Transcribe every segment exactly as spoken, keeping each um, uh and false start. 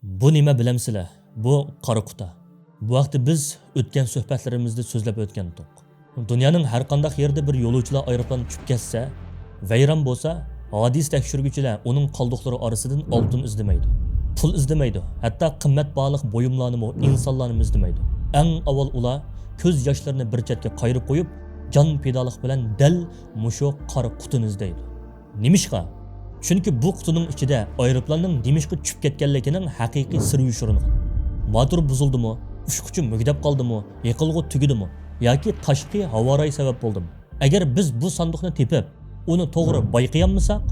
بۇ نېمە بىلەمسىلەر؟ بۇ قارا قۇتا. بۇ ھەقتە بىز ئۆتكەن سۆھبەتلىرىمىزدە سۆزلەپ ئۆتكەنتۇق. دۇنيانىڭ ھەر قانداق يېرىدە بىر يولۇچىلار ئايروپىلان چۈشۈپ كەتسە، ۋەيران بولسا، ھادىسە تەكشۈرگۈچىلەر ئۇنىڭ قالدۇقلىرى ئارىسىدىن ئالتۇن ئىزدىمەيدۇ، پۇل ئىزدىمەيدۇ، ھەتتا قىممەت باھالىق بۇيۇملارنىمۇ، ئىنسانلارنىمۇ ئىزدىمەيدۇ. ئەڭ ئاۋۋال ئۇلار كۆز ياشلىرىنى بىر چەتكە قايرىپ قويۇپ، جان پىدالىق بىلەن دەل مۇشۇ قارا قۇتىنى ئىزدەيدۇ. نېمىشقا؟ چۈنكى بۇ قۇتىنىڭ ئىچىدە ئايروپىلاننىڭ نېمىشقا چۈشۈپ كەتكەنلىكىنىڭ ھەقىقىي سىرى يوشۇرۇنغان. موتورى بۇزۇلدىمۇ، ئۇچقۇچى مۈگدەپ قالدىمۇ، يېقىلغۇ تۈگىدىمۇ ياكى تاشقى ھاۋارايى سەۋەب بولدىمۇ؟ ئەگەر بىز بۇ ساندۇقنى تېپىپ، ئۇنى توغرا بايقىيالمىساق،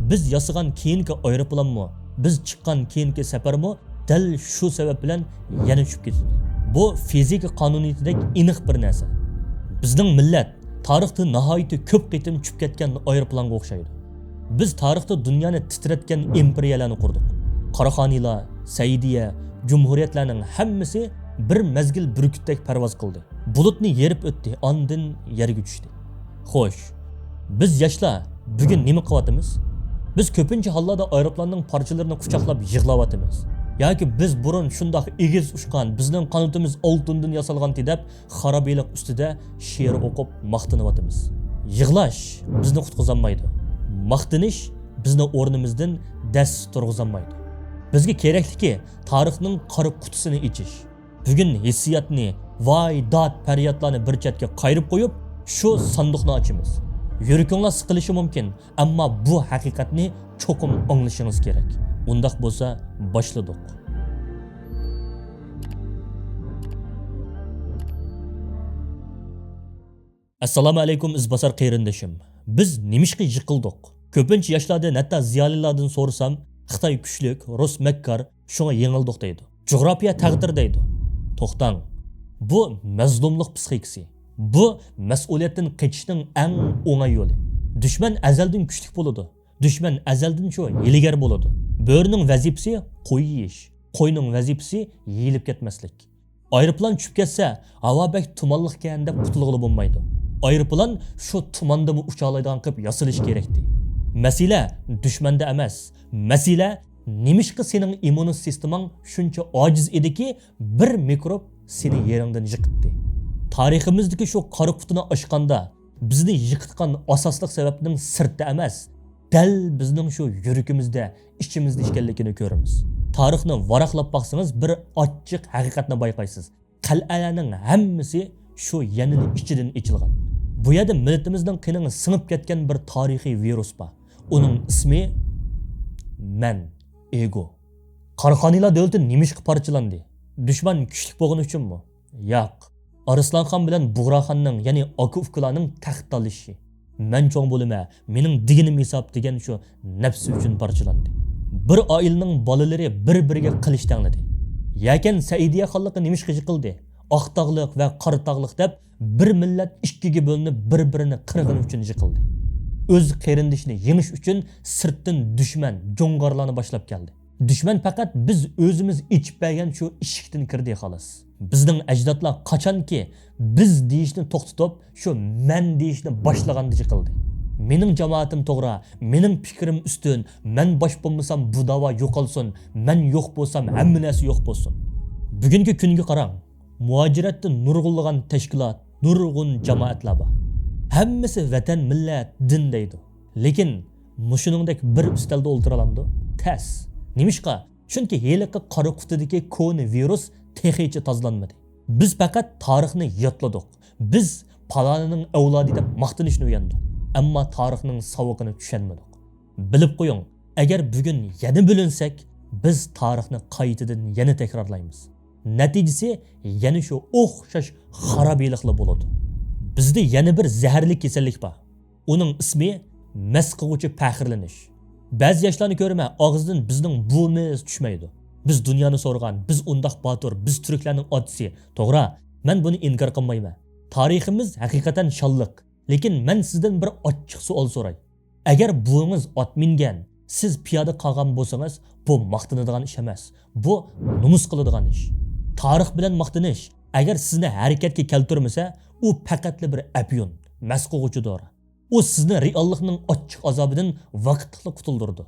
بىز ياسىغان كېيىنكى ئايروپىلانمۇ، بىز چىققان كېيىنكى سەپەرمۇ دەل شۇ سەۋەب بىلەن يەنە چۈشۈپ كېتىدۇ. بۇ فىزىكا قانۇنىيىتىدەك ئېنىق بىر نەرسە. بىزنىڭ مىللەت تارىختا ناھايىتى كۆپ قېتىم چۈشۈپ كەتكەن ئايروپىلانغا ئوخشايدۇ. بىز تارىختا دۇنيانى تىترەتكەن ئىمپېرىيەلەرنى قۇردۇق. قاراخانىيلار، سەئىدىيە، جۇمھۇرىيەتلەرنىڭ ھەممىسى بىر مەزگىل بۈركۈتتەك پەرۋاز قىلدى. بۇلۇتنى يېرىپ ئۆتتى، ئاندىن يەرگە چۈشتى. خوش، بىز ياشلار بۈگۈن نېمە قىلىۋاتىمىز؟ بىز كۆپىنچە ھاللاردا ئايروپىلاننىڭ پارچىلىرىنى قۇچاقلاپ يىغلاۋاتىمىز. ياكى بىز بۇرۇن شۇنداق ئېگىز ئۇچقان، بىزنىڭ قانىتىمىز ئالتۇندىن ياسالغانتى دەپ خارابىلىق ئۈستىدە شېئىر ئوقۇپ ماختىنىۋاتىمىز. يىغلاش بىزنى قۇتقۇزالمايدۇ. ماختىنىش بىزنى ئورنىمىزدىن دەس تۇرغۇزالمايدۇ. بىزگە كېرەكلىكى تارىخنىڭ قارا قۇتىسىنى ئېچىش. بۈگۈن ھېسسىياتنى، ۋاي، داد، پەريادلارنى بىر چەتكە قايرىپ قويۇپ، شۇ ساندۇقنى ئاچىمىز. يۈرىكىڭلار سىقىلىشى مۇمكىن، ئەمما بۇ ھەقىقەتنى چوقۇم ئاڭلىشىڭىز كېرەك. ئۇنداق بولسا، باشلىدۇق. ئەسسالامۇ ئەلەيكۇم، ئىزباسار قېرىندىشىم. بىز نېمىشقا يىقىلدۇق؟ كۆپىنچە ياشلاردىن، ھەتتا زىيالىيلاردىن سورىسام، خىتاي كۈچلۈك، رۇس مەككار، شۇڭا يېڭىلدۇق دەيدۇ. جۇغراپىيە تەقدىر دەيدۇ. توختاڭ. بۇ مەزلۇملۇق پسىخىكىسى. بۇ مەسئۇلىيەتتىن قېچىشنىڭ ئەڭ ئوڭاي يولى. دۈشمەن ئەزەلدىن كۈچلۈك بولىدۇ. دۈشمەن ئەزەلدىن شۇ ھىيلىگەر بولىدۇ. بۆرىنىڭ ۋەزىپىسى قوي يېيىش، قوينىڭ ۋەزىپىسى يېيىلىپ كەتمەسلىك. ئايروپىلان چۈشۈپ كەتسە، ھاۋا بەك تۇمانلىقكەن دەپ قۇتۇلغىلى بولمايدۇ. ئايروپىلان شۇ تۇماندىمۇ ئۇچالايدىغان قىلىپ ياسىلىشى كېرەكتى. مەسىلە دۈشمەندە ئەمەس. مەسىلە نېمىشقا سېنىڭ ئىممۇن سىستېماڭ شۇنچە ئاجىز ئىدىكى، بىر مىكروب سېنى يېرىڭدىن يىقىتتى. تارىخىمىزدىكى شۇ قارا قۇتىنى ئاچقاندا، بىزنى يىقىتقان ئاساسلىق سەۋەبنىڭ سىرتتا ئەمەس، دەل بىزنىڭ شۇ يۈرىكىمىزدە، ئىچىمىزدە ئىكەنلىكىنى كۆرىمىز. تارىخنى ۋاراقلاپ باقسىڭىز، بىر ئاچچىق ھەقىقەتنى بايقايسىز. قەلئەلەرنىڭ ھەممىسى شۇ يەنىلا ئىچىدىن ئېچىلغان. بۇ يەردە مىللىتىمىزنىڭ قېنىغا سىڭىپ كەتكەن بىر تارىخىي ۋىرۇس بار. ئۇنىڭ ئىسمى مەن، ئېگو. قاراخانىيلار دۆلىتى نېمىشقا پارچىلاندى؟ دۈشمەن كۈچلۈك بولغىنى ئۈچۈنمۇ؟ ياق. ئارسلانخان بىلەن بۇغراخاننىڭ، يەنى ئاكا-ئۇكىلارنىڭ تەخت تالىشىشى. مەن چوڭ بولىمەن، مېنىڭ دېگىنىم ھېساب دېگەن شۇ نەپسى ئۈچۈن پارچىلاندى. بىر ئائىلىنىڭ بالىلىرى بىر-بىرىگە قىلىچ تەڭلىدى. يەكەن سەئىدىيە خانلىقى نېمىشقا يىقىلدى؟ ئاق تاغلىق ۋە قارا تاغلىق دەپ بىر مىللەت ئىككىگە بۆلۈنۈپ، بىر-بىرىنى قىرغىنى ئۈچۈن يىقىلدى. ئۆز قېرىندىشىنى يېڭىش ئۈچۈن سىرتتىن دۈشمەن، جۇڭغارلارنى باشلاپ كەلدى. دۈشمەن پەقەت بىز ئۆزىمىز ئېچىپ بەرگەن شۇ ئىشىكتىن كىردى، خالاس. بىزنىڭ ئەجدادلار قاچانكى بىز دېيىشنى توختىتىپ، شۇ مەن دېيىشنى باشلىغاندا يىقىلدى. مېنىڭ جامائىتىم توغرا، مېنىڭ پىكرىم ئۈستۈن، مەن باش بولمىسام بۇ داۋا يوقالسۇن، مەن يوق بولسام ھەممە نەرسە يوق بولسۇن. بۈگۈنكى كۈنگە قاراڭ، مۇھاجىرەتتە نۇرغۇنلىغان تەشكىلات، نۇرغۇن جامائەتلەر بار. ھەممىسى ۋەتەن، مىللەت، دىن دەيدۇ. لېكىن مۇشۇنىڭدەك بىر ئۈستەلدە ئولتۇرالامدۇ؟ تەس. نېمىشقا؟ چۈنكى ھېلىقى قارا قۇتىدىكى كونا ۋىرۇس تېخىچە تازىلانمىدى. بىز پەقەت تارىخنى يادلىدۇق. بىز پالانىنىڭ ئەۋلادى دەپ ماختىنىشنى ئۆگەندۇق. ئەمما تارىخنىڭ ساۋىقىنى چۈشەنمىدۇق. بىلىپ قويۇڭ، ئەگەر بۈگۈن يەنە بۆلۈنسەك، بىز تارىخنى قايتىدىن يەنە تەكرارلايمىز. نەتىجىسى يەنە شۇ ئوخشاش خارابىلىقلا بولىدۇ. بىزدە يەنە بىر زەھەرلىك كېسەللىك بار. ئۇنىڭ ئىسمى مەس قىلغۇچى پەخىرلىنىش. بەزى ياشلارنى كۆرىمەن، ئاغزىدىن بىزنىڭ بۇمىز چۈشمەيدۇ. بىز دۇنيانى سورىغان، بىز ئۇنداق باتۇر، بىز تۈركلەرنىڭ ئاتىسى. توغرا، مەن بۇنى ئىنكار قىلمايمەن. تارىخىمىز ھەقىقەتەن شانلىق. لېكىن مەن سىزدىن بىر ئاچچىق سوئال سوراي. ئەگەر بوۋىڭىز ئات مىنگەن، سىز پىيادە قالغان بولسىڭىز، بۇ ماختىنىدىغان ئىش ئەمەس. بۇ نومۇس قىلىدىغان ئىش. تارىخ بىلەن ماختىنىش، ئەگەر سىزنى ھەرىكەتكە كەلتۈرمىسە، ئۇ پەقەتلا بىر ئەپيۈن، مەس قىلغۇچىدۇر. ئۇ سىزنى رېئاللىقنىڭ ئاچچىق ئازابىدىن ۋاقىتلىقلا قۇتۇلدۇرىدۇ.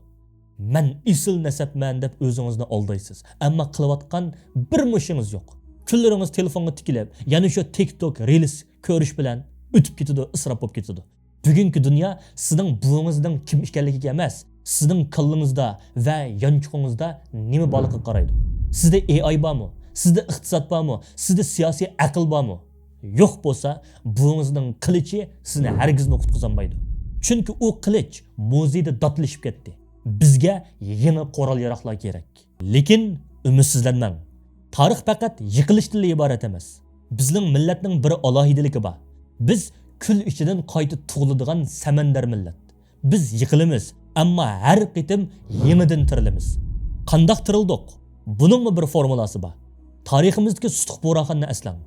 مەن ئېسىل نەسەبمەن دەپ ئۆزىڭىزنى ئالدايسىز. ئەمما قىلىۋاتقان بىرمۇ ئىشىڭىز يوق. كۈنلىرىڭىز تېلېفونغا تىكىلىپ، يەنە شۇ تىك توك، رېلس كۆرۈش بىلەن ئۆتۈپ كېتىدۇ، ئىسراپ بولۇپ كېتىدۇ. بۈگۈنكى دۇنيا سىزنىڭ بوۋىڭىزنىڭ كىم ئىكەنلىكىگە ئەمەس، سىزنىڭ كاللىڭىزدا ۋە يانچۇقىڭىزدا نېمە بارلىقىغا قارايدۇ. سىزدە ئېئاي بارمۇ؟ سىزدە ئىقتىساد بارمۇ؟ سىزدە سىياسىي ئەقىل بارمۇ؟ يوق بولسا، بوۋىڭىزنىڭ قىلىچى سىزنى ھەرگىزمۇ قۇتقۇزالمايدۇ. چۈنكى ئۇ قىلىچ مۇزېيدا داتلىشىپ كەتتى. بىزگە يېڭى قورال-ياراغلار كېرەك. لېكىن ئۈمىدسىزلەنمەڭ. تارىخ پەقەت يىقىلىشتىنلا ئىبارەت ئەمەس. بىزنىڭ مىللەتنىڭ بىر ئالاھىدىلىكى بار. بىز كۈل ئىچىدىن قايتا تۇغۇلىدىغان سەمەندەر مىللەت. بىز يىقىلىمىز، ئەمما ھەر قېتىم يېڭىدىن تىرىلىمىز. قانداق تىرىلدۇق؟ بۇنىڭمۇ بىر فورمۇلاسى بار. تارىخىمىزدىكى سۇتۇق بۇغراخاننى ئەسلەڭ.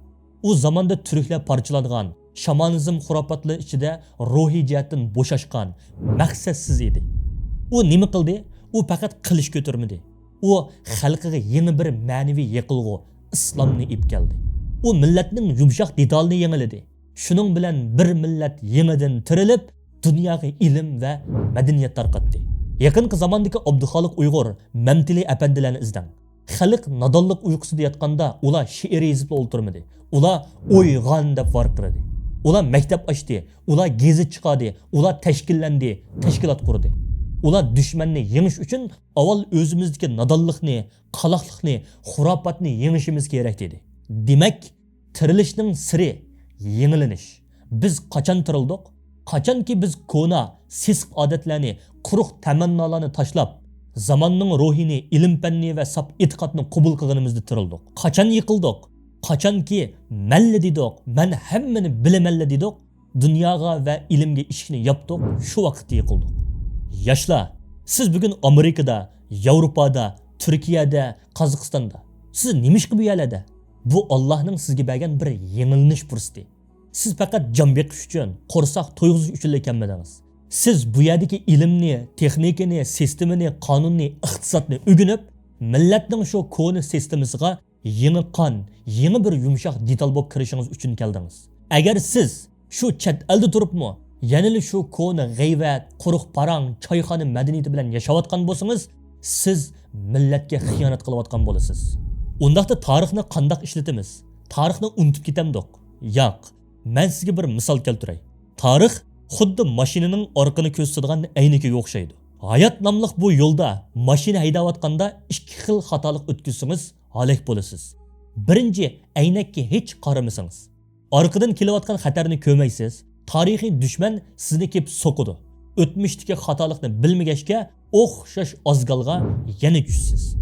ئۇ زاماندا تۈركلەر پارچىلانغان، شامانىزم خۇراپاتلىرى ئىچىدە روھىي جەھەتتىن بوشاشقان، مەقسەتسىز ئىدى. ئۇ نېمە قىلدى؟ ئۇ پەقەت قىلىچ كۆتۈرمىدى. ئۇ خەلقىگە يېڭى بىر مەنىۋى يېقىلغۇ، ئىسلامنى ئېلىپ كەلدى. ئۇ مىللەتنىڭ يۇمشاق دېتالىنى يېڭىلىدى. شۇنىڭ بىلەن بىر مىللەت يېڭىدىن تىرىلىپ، دۇنياغا ئىلىم ۋە مەدەنىيەت تارقاتتى. يېقىنقى زاماندىكى ئابدۇخالىق ئۇيغۇر، مەمتىلى ئەپەندىلەرنى ئىزدەڭ. خەلق نادانلىق ئۇيقۇسىدا ياتقاندا ئۇلار شېئىر يېزىپلا ئولتۇرمىدى. ئۇلار «ئويغان!» دەپ ۋارقىرىدى. ئۇلار مەكتەپ ئاچتى، ئۇلار گېزىت چىقاردى، ئۇلار تەشكىللەندى، تەشكىلات قۇردى. ئۇلار دۈشمەننى يېڭىش ئۈچۈن ئاۋۋال ئۆزىمىزدىكى نادانلىقنى، قالاقلىقنى، خۇراپاتنى يېڭىشىمىز كېرەك دېدى. دېمەك، تىرىلىشنىڭ سىرى يېڭىلىنىش. بىز قاچان تىرىلدۇق؟ قاچانكى بىز كونا، سېسىق ئادەتلەرنى، قۇرۇق تەمەننالارنى تاشلاپ، زاماننىڭ روھىنى، ئىلىم-پەننى ۋە ساپ ئېتىقادنى قوبۇل قىلغىنىمىزدا تىرىلدۇق. قاچان يىقىلدۇق؟ قاچانكى «مەنلا» دېدۇق، «مەن ھەممىنى بىلىمەنلا» دېدۇق، دۇنياغا ۋە ئىلىمگە ئىشىكنى ياپتۇق، شۇ ۋاقىتتا يىقىلدۇق. ياشلار، سىز بۈگۈن ئامېرىكىدا، ياۋروپادا، تۈركىيەدە، قازاقىستاندا. سىز نېمىشقا بۇ يەرلەردە؟ بۇ ئاللاھنىڭ سىزگە بەرگەن بىر يېڭىلىنىش پۇرسىتى. سىز پەقەت جان بېقىش ئۈچۈن، قورساق تويغۇزۇش ئۈچۈنلا كەلمىدىڭىز. سىز بۇ يەردىكى ئىلىمنى، تېخنىكىنى، سىستېمىنى، قانۇننى، ئىقتىسادنى ئۆگىنىپ، مىللەتنىڭ شۇ كونا سىستېمىسىغا يېڭى قان، يېڭى بىر يۇمشاق دېتال بولۇپ كىرىشىڭىز ئۈچۈن كەلدىڭىز. ئەگەر سىز شۇ چەت ئەلدە تۇرۇپمۇ يەنىلا شۇ كونا غەيۋەت، قۇرۇق پاراڭ، چايخانا مەدەنىيىتى بىلەن ياشاۋاتقان بولسىڭىز، سىز مىللەتكە خىيانەت قىلىۋاتقان بولىسىز. ئۇنداقتا تارىخنى قانداق ئىشلىتىمىز؟ تارىخنى ئۇنتۇپ كېتەمدۇق؟ ياق. مەن سىزگە بىر مىسال كەلتۈرەي. تارىخ خۇددى ماشىنىنىڭ ئارقىنى كۆرسىتىدىغان ئەينىكىگە ئوخشايدۇ. ھايات ناملىق بۇ يولدا ماشىنا ھەيدەۋاتقاندا ئىككى خىل خاتالىق ئۆتكۈزسىڭىز، ھالاك بولىسىز. بىرىنچى، ئەينەككە ھېچ قارىمىسىڭىز. ئارقىدىن كېلىۋاتقان خەتەرنى كۆرمەيسىز. تارىخىي دۈشمەن سىزنى كېلىپ سوقىدۇ. ئۆتمۈشتىكى خاتالىقنى بىلمىگەچكە، ئوخشاش ئازگالغا يەنە چۈشىسىز.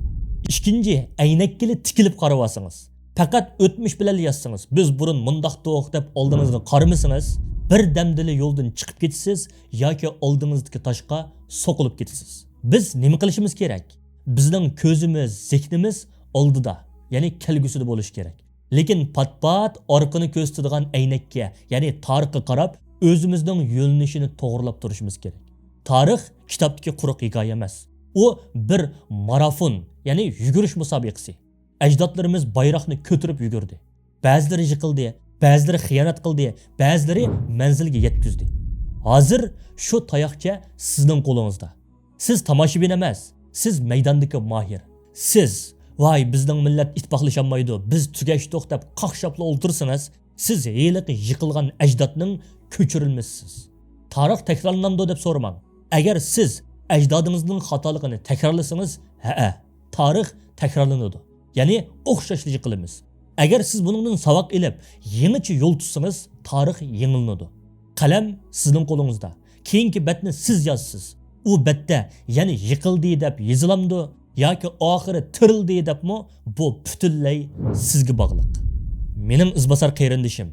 ئىككىنچى، ئەينەككىلا تىكىلىپ قارىۋالسىڭىز. پەقەت ئۆتمۈش بىلەنلا ياشىسىڭىز، «بىز بۇرۇن مۇنداقتۇق» دەپ ئالدىڭىزغا قارىمىسىڭىز، بىر دەمدىلا يولدىن چىقىپ كېتىسىز ياكى ئالدىڭىزدىكى تاشقا سوقۇلۇپ كېتىسىز. بىز نېمە قىلىشىمىز كېرەك؟ بىزنىڭ كۆزىمىز، زېھنىمىز ئالدىدا، يەنى كەلگۈسىدە بولۇشى كېرەك. لېكىن پات-پات ئارقىنى كۆرسىتىدىغان ئەينەككە، يەنى تارىخقا قاراپ، ئۆزىمىزنىڭ يۆنىلىشىنى توغرىلاپ تۇرۇشىمىز كېرەك. تارىخ كىتابتىكى قۇرۇق ھېكايە ئەمەس. ئۇ بىر مارافون، يەنى يۈگۈرۈش مۇسابىقىسى. ئەجدادلىرىمىز بايراقنى كۆتۈرۈپ يۈگۈردى. بەزىلىرى يىقىلدى، بەزىلىرى خىيانەت قىلدى، بەزىلىرى مەنزىلگە يەتكۈزدى. ھازىر شۇ تاياقچە سىزنىڭ قولىڭىزدا. سىز تاماشىبىن ئەمەس، سىز مەيداندىكى ماھىر. سىز، «ۋاي، بىزنىڭ مىللەت ئىتتىپاقلىشالمايدۇ، بىز تۈگەشتۇق» دەپ قاقشاپلا ئولتۇرسىڭىز، سىز ھېلىقى يىقىلغان ئەجدادنىڭ كۆچۈرۈلمىسىسىز. تارىخ تەكرارلىنامدۇ دەپ سورىماڭ. ئەگەر سىز ئەجدادىڭىزنىڭ خاتالىقىنى تەكرارلىسىڭىز، ھەئە، تارىخ تەكرارلىنىدۇ. يەنى ئوخشاشلا يىقىلىمىز. ئەگەر سىز بۇنىڭدىن ساۋاق ئېلىپ، يېڭىچە يول تۇتسىڭىز، تارىخ يېڭىلىنىدۇ. قەلەم سىزنىڭ قولىڭىزدا. كېيىنكى بەتنى سىز يازىسىز. ئۇ بەتتە يەنە «يىقىلدى» دەپ يېزىلامدۇ ياكى «ئاخىرى تىرىلدى» دەپمۇ، بۇ پۈتۈنلەي سىزگە باغلىق. مېنىڭ ئىزباسار قېرىندىشىم،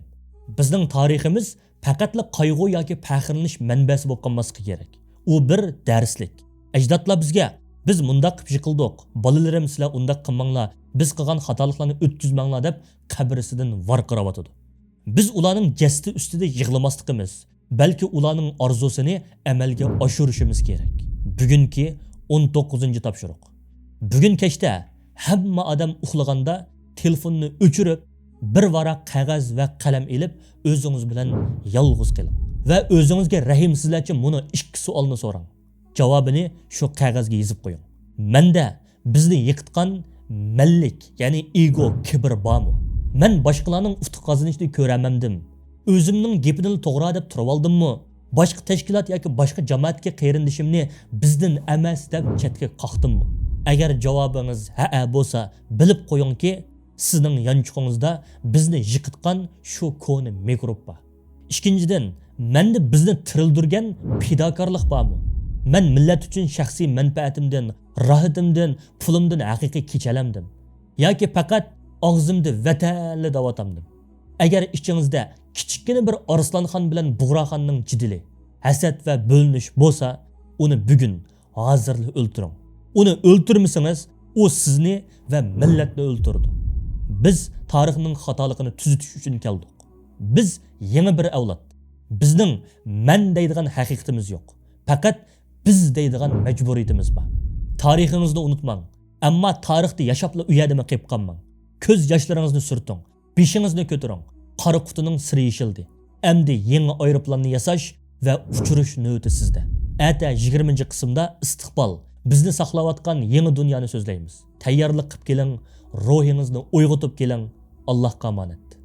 بىزنىڭ تارىخىمىز پەقەتلا قايغۇ ياكى پەخىرلىنىش مەنبەسى بولۇپ قالماسلىقى كېرەك. ئۇ بىر دەرسلىك. ئەجدادلار بىزگە، «بىز مۇنداق قىلىپ يىقىلدۇق، بالىلىرىم سىلەر ئۇنداق قىلماڭلار، بىز قىلغان خاتالىقلارنى ئۆتكۈزمەڭلار» دەپ قەبرىسىدىن ۋارقىراۋاتىدۇ. بىز ئۇلارنىڭ جەسىتى ئۈستىدە يىغلىماسلىقىمىز، بەلكى ئۇلارنىڭ ئارزۇسىنى ئەمەلگە ئاشۇرۇشىمىز كېرەك. بۈگۈنكى ئون توققۇزىنچى تاپشۇرۇق. بۈگۈن كەچتە ھەممە ئادەم ئۇخلىغاندا تېلېفوننى ئۆچۈرۈپ، بىر ۋاراق قەغەز ۋە قەلەم ئېلىپ، ئۆزىڭىز بىلەن يالغۇز قېلىڭ. ۋە ئۆزىڭىزگە رەھىمسىزلەرچە مۇنۇ ئىككى سوئالنى سوراڭ. جاۋابىنى شۇ قەغەزگە يېزىپ قويۇڭ. مەندە بىزنى يىقىتقان مەنلىك، يەنى ئىگو، كىبىر بارمۇ؟ مەن باشقىلارنىڭ ئۇتۇق قازىنىشىنى كۆرەلمەمدىم. ئۆزۈمنىڭ گېپىنىلا توغرا دەپ تۇرۇۋالدىممۇ؟ باشقا تەشكىلات ياكى باشقا جامائەتكە قېرىندىشىمنى بىزدىن ئەمەس دەپ چەتكە قاقتىممۇ؟ ئەگەر جاۋابىڭىز ھەئە بولسا، بىلىپ قويۇڭكى، سىزنىڭ يانچۇقىڭىزدا بىزنى يىقىتقان شۇ كونا مىكروب بار. ئىككىنچىدىن، مەندە بىزنى تىرىلدۈرگەن پىداكارلىق بارمۇ؟ مەن مىللەت ئۈچۈن شەخسىي مەنپەئەتىمدىن، راھىتىمدىن، پۇلۇمدىن ھەقىقىي كېچەلەمدىم؟ ياكى پەقەت ئاغزىمدا ۋەتەنلى دەۋاتامدىم؟ ئەگەر ئىچىڭىزدە كىچىككىنە بىر ئارسلانخان بىلەن بۇغراخاننىڭ جېدىلى، ھەسەت ۋە بۆلۈنۈش بولسا، ئۇنى بۈگۈن، ھازىرلا ئۆلتۈرۈڭ. ئۇنى ئۆلتۈرمىسىڭىز، ئۇ سىزنى ۋە مىللەتنى ئۆلتۈرىدۇ. بىز تارىخنىڭ خاتالىقىنى تۈزىتىش ئۈچۈن كەلدۇق. بىز يېڭى بىر ئەۋلاد. بىزنىڭ مەن دەيدىغان ھەقىقىتىمىز يوق. پەقەت بىز دەيدىغان مەجبۇرىيىتىمىز بار. تارىخىڭىزنى ئۇنتۇماڭ. ئەمما تارىختا ياشاپلا ئۇ يەردىمۇ قېلىپ قالماڭ. كۆز ياشلىرىڭىزنى سۈرتۈڭ. بېشىڭىزنى كۆتۈرۈڭ. قارا قۇتىنىڭ سىرى يېشىلدى. ئەمدى يېڭى ئايروپىلاننى ياساش ۋە ئۇچۇرۇش نۆۋىتى سىزدە. ئەتە يىگىرمىنچى قىسىمدا ئىستىقبال، بىزنى ساقلاۋاتقان يېڭى دۇنيانى سۆزلەيمىز. تەييارلىق قىپ كېلىڭ، روھىڭىزنى ئويغىتىپ كېلىڭ. ئاللاھقا ئامانەت.